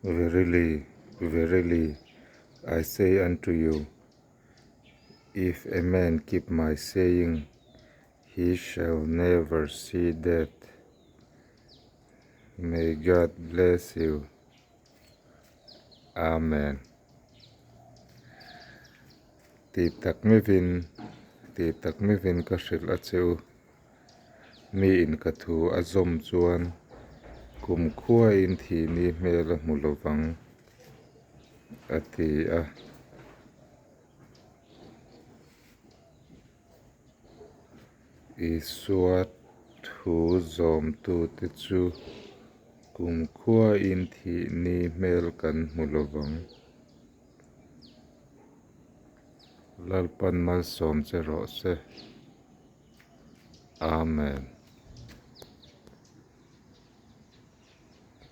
Verily, verily, I say unto you, if a man keep my saying, he shall never see death. May God bless you. Amen. Ti tak meuhin, ti tak meuhin ka hrilh a che u. Mi in ka thu a zawm chuan kum khuain thihni hmel a hmu lo vang, a ti a. Isua thu zawmtute chu kum khuain thihni hmel kan hmu lo vang. Lalpan malsawm che rawh se. Amen.